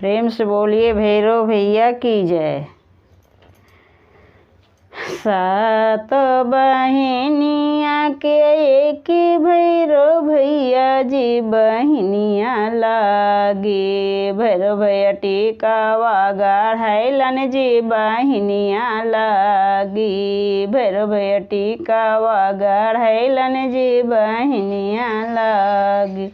प्रेम से बोलिए भैरव भैया की जय। सात बहिनिया के एक भैरव भैया जी बहिनिया लागे। भैरव भैया टीकावा गढ़ैलन जी बहिनिया लागी। भैरव भैया टीकावा गढ़ैलन जी बहिनिया लागी।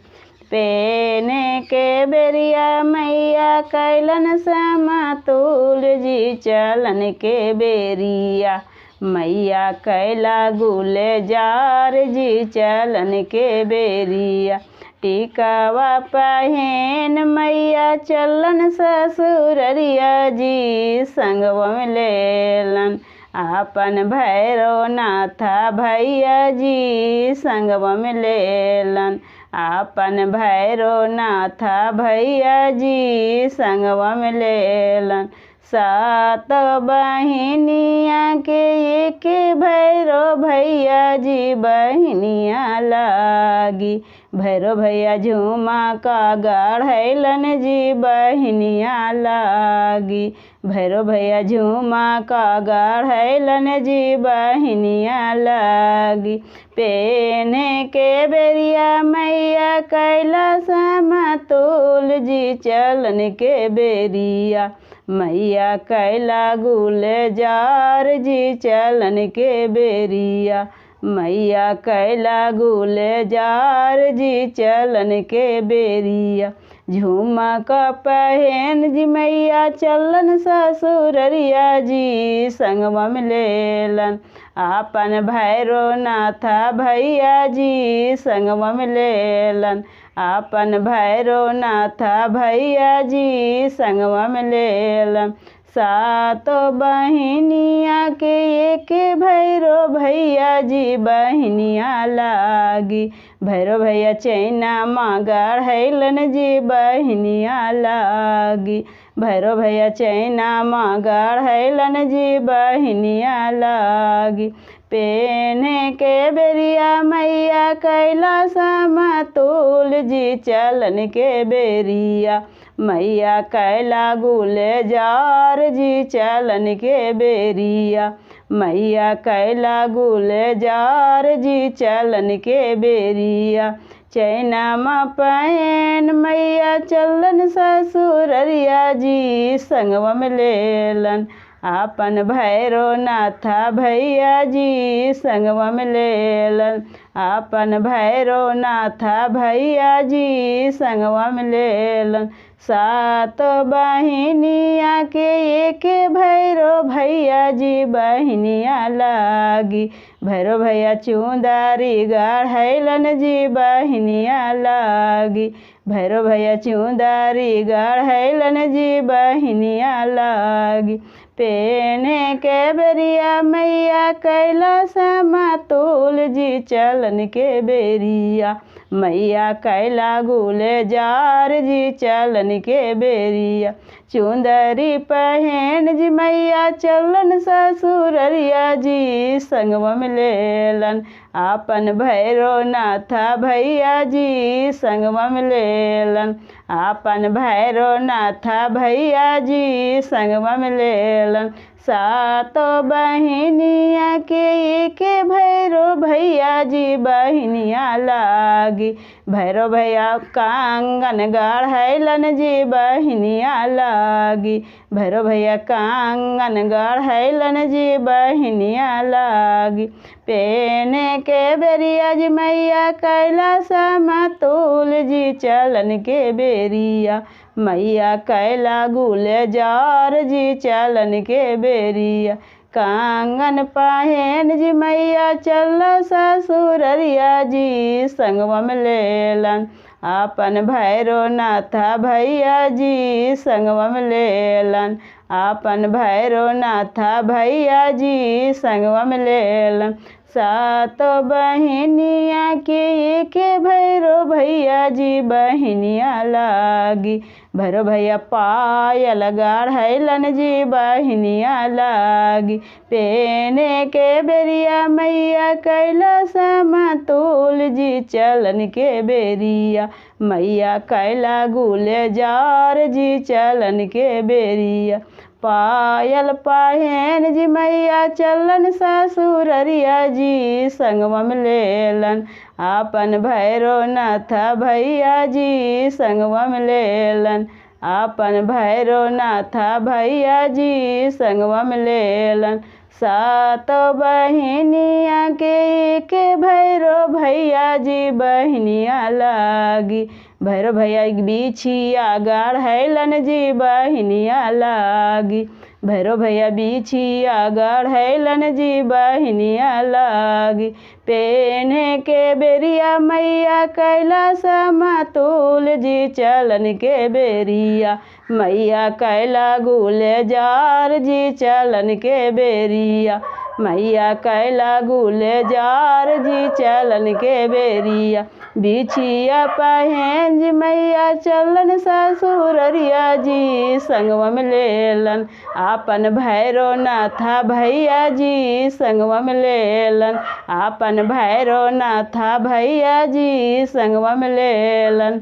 पेने के बेरिया मैया कैलन समतूल जी चलन के बेरिया। मैया कैला गुलजार जी चलन के बेरिया। टीकावा पहन मैया चलन ससुररिया जी संगवा में लेलन। आपन भैरव नाथा भैया जी संगवा में लेलन। आपन भैरव नाथा भैया जी संगवा में लेलन। सात बहिनिया के एक भैरव भैया जी बहिनिया लागी। भैरव भैया झूमा का गढ़ैलन जी बहिनिया लागी। भैरव भैया झूमा का गढ़ैलन जी बहिनिया लागी। पेने के बेरिया मैया कैला समतूल जी चलन के बेरिया। मैया कैला गुलजार जी चलन के बेरिया। मैया कैला गुलजार जी चलन के बेरिया। झूमा का पहन जी मैया चलन ससुररिया जी संगवा में लेलन। आपन भैरव नाथा भैया जी संगवा में लेलन। आपन भैरव नाथा भैया जी संगवा में लेलन। सात बहिनिया के एक भैरव भैया जी बहिनिया लागी। भैरव भैया चैना माँ गढ़ैलन जी बहिनिया लागी। भैरव भैया चैना माँ गढ़ैलन जी बहिनिया लागी। पेने के बेरिया मैया कैला समतूल जी चलन के बेरिया। मैया कैला गुलजार जी चलन के बेरिया। मैया कैला गुलजार जी चलन के बेरिया। चैना मा पहन मैया चलन ससुररिया जी संगवा में लेलन। आपन भैरव नाथा भैया जी संगवा में लेलन। आपन भैरव नाथा भैया जी संगवा में लेलन। सात बहिनिया के एक भैरव भैया जी बहिनिया लागी। भैरव भैया चुंदारी गढ़ैलन जी बहिनिया लागी। भैरव भैया चुंदारी गढ़ैलन जी बहिनिया लागी। पेने के बेरिया मैया कैला समतूल जी चलन के बेरिया। मैया कैला गुलजार जी चलन के बेरिया। चुंदरी पहन जी मैया चलन ससुररिया जी संगवा में लेलन। आपन भैरव नाथा भैया जी संगवा में लेलन। आपन भैरव नाथा भैया जी संगवा में लेलन। सात बहिनिया के एक भैरव भैया जी बहिनिया लागी। भैरव भैया कांगन गढ़ैलन जी बहिनिया लागी। भैरव भैया कांगन गढ़ैलन जी बहिनिया लागी। पेने के बेरिया जी मैया कैला समतूल जी चलन के बेरिया। मैया कैला गुलजार जी चलन के बेरिया। कांगन पहन जी मैया चल ससुररिया जी संगवा में लेलन। आपन भैरव नाथा भैया जी संगवा में लेलन। आपन भैरव नाथा भैया जी संगवा में लेलन। सात बहिनिया के एक भैरो भैया जी बहिनिया लागी। भैरो भैया पायल गाढ़ैलन जी बहिनिया लागी। पेने के बेरिया मैया कैला समतोल जी चलन के बेरिया, मैया कैला गुलजार जी चलन के बेरिया। पायल पहन जी मैया चलन ससुररिया जी संगवा में लेलन, आपन भैरो नाथ भैया जी संगवा में लेलन, आपन भैरो नाथ भैया जी संगवा में लेलन। सात बहिनिया के एक भैरो भैया जी बहिनिया लागी। भैरो भैया बिछिया गाढ़ैलन जी बहिनिया लागी। भैरो भैया बिछिया गाढ़ैलन जी बहिनिया लागी। पेन्हे के बेरिया मैया कैला समतोल जी चलन के बेरिया, मैया कैला गुलजार जी चलन के बेरिया, मैया कैला गुलजार जी चलन के बेरिया। बिछिया पहन जी मैया चलन ससुररिया जी संगवा में लेलन, आपन भैरो नाथ भैया जी संगवा में लेलन, आपन भैरो नाथ भैया जी संगवा में लेलन।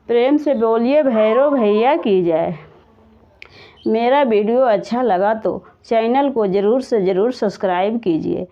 प्रेम से बोलिए भैरो भैया की जय। मेरा वीडियो अच्छा लगा तो चैनल को ज़रूर से ज़रूर सब्सक्राइब कीजिए।